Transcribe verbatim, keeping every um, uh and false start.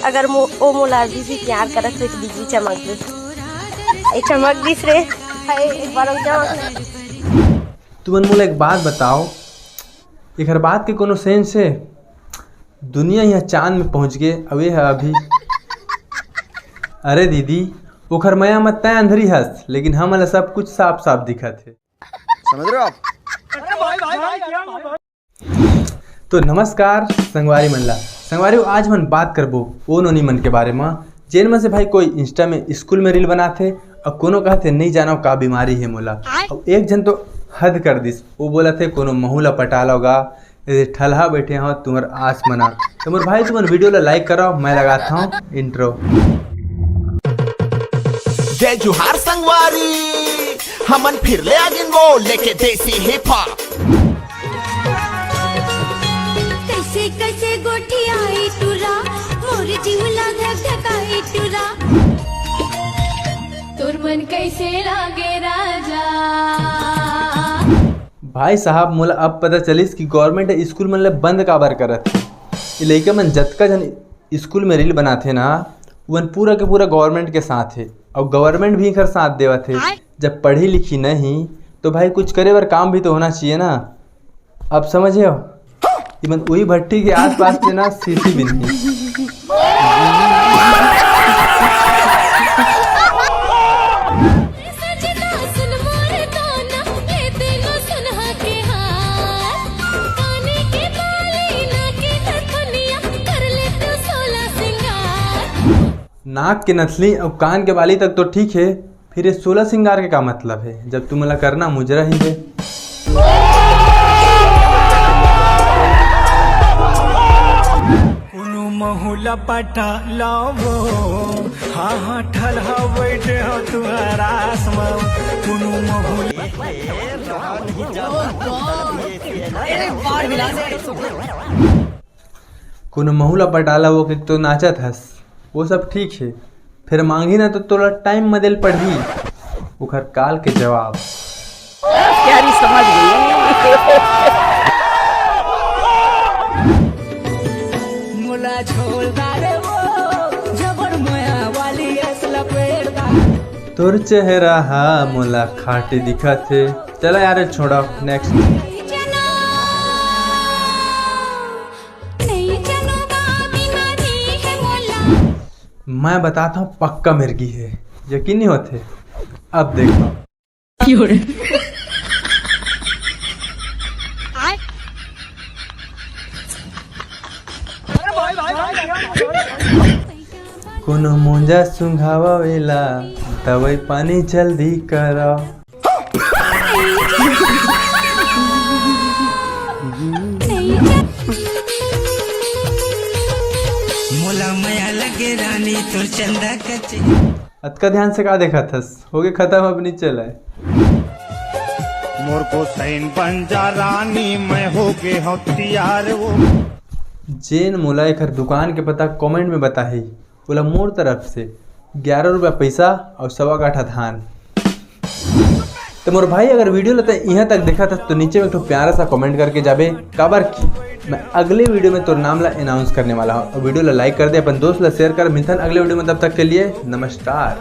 अगर मो-, ओ मोला अभी भी प्यार करत होही त बिजली चमक दिस। ए चमक दिस रे। हाय, एक बार अउ चमक। तुमन मोला एक बात बताओ, एखर बात के कोनो सेंस हे? दुनिया इहाँ चांद में पहुँच गे, अउ ए ह अभी। अरे दीदी, ओखर मया म तैं अंधरी हस, लेकिन हमन ला सब कुछ साफ साफ दिखत हे। समझ रहे हो आप? तो नमस्कार संगवारी मन ला। संगवारी हो, आज हमन बात करबो ओ नोनी मन के बारे म, जेन म से भाई कोई Insta में स्कूल में रील बनाथे, अउ कोनो कहथे नहीं जानव का बीमारी हे मोला। अउ एक झन तो हद कर दिस, वो बोलथे कोनो महू ला पटा लव गा, ए ठलहा बैठे हव तुम्हर आस मना। तो मोर भाई तुमन वीडियो ला लाइक करव, मैं लगात हव इंट्रो। जय जोहार संगवारी, हमन फिर ले आ गिन वो लेके देसी हिप हॉप। कैसे कैसे गोठियाई टुरा, मोर जीव ला धक धकाई टुरा। तोर मन कैसे लागे राजा? भाई साहब, मोला अब पता चलिस कि गवर्नमेंट स्कूल मन ले बंद काबर करत हे। ये लइका मन जतका झन स्कूल में रील बनाथे ना, उमन पूरा के पूरा गवर्नमेंट के साथ हे, अउ गवर्नमेंट भी एकर साथ देवत हे। जब पढ़ी लिखी नहीं, तो भाई कुछ करे बर काम भी तो होना चाहिए ना। अब समझे हो? इमन उही भट्टी के आसपास के ना सीसी बिनही। नाक के नथली अउ कान के बाली तक तो ठीक हे, फिर ये सोलह सिंगार के का मतलब हे, जब तुमन ला करना मुजरा ही हे। कोनो महुला पटा लावो, हाँ हाँ ठलहा बैठे हो तुहर आस म। कोनो महुला कोनो महू ला पटा लावो के तो नाचत हस, वो सब ठीक हे, फेर मांगही ना तो तोला टाइम म देल पड़ही। ओखर काल के जवाब। प्यारी समझ गई। मोला छोड़ डारे वो, जबर मया वाली अस लपेट दा। तोर चेहरा हा मोला खाटी दिखत हे। चला यार, छोड़ा, नेक्स्ट। मैं बताता हूँ, पक्का मिर्गी हे, यकीन नहीं होथे। अब देखो। कोनो मोंजा सुंघावा वेला, दवाई पानी जल्दी करा। मोला मया लगे रानी तोर चंदा कच्चे। अतका ध्यान से का देखत हस? होगे खत्म, अब नी चलय। मोर गोसाइन बन जा रानी, मैं होगे हव तियार वो। जेन मोला एखर दुकान के पता कमेंट में बताही, ओला मोर तरफ से ग्यारह रुपया पैसा अउ सवा काठा धान। तो मोर भाई, अगर वीडियो ल तैं इहाँ तक देखत हस तो नीचे में एक ठो प्यारा सा कमेंट करके जाबे, काबर कि मैं अगले वीडियो में तोर नाम ला अनाउंस करने वाला हूँ। और वीडियो ला लाइक कर दे, अपन दोस्त ला शेयर कर। मिलथन अगले वीडियो में, तब तक के लिए नमस्कार।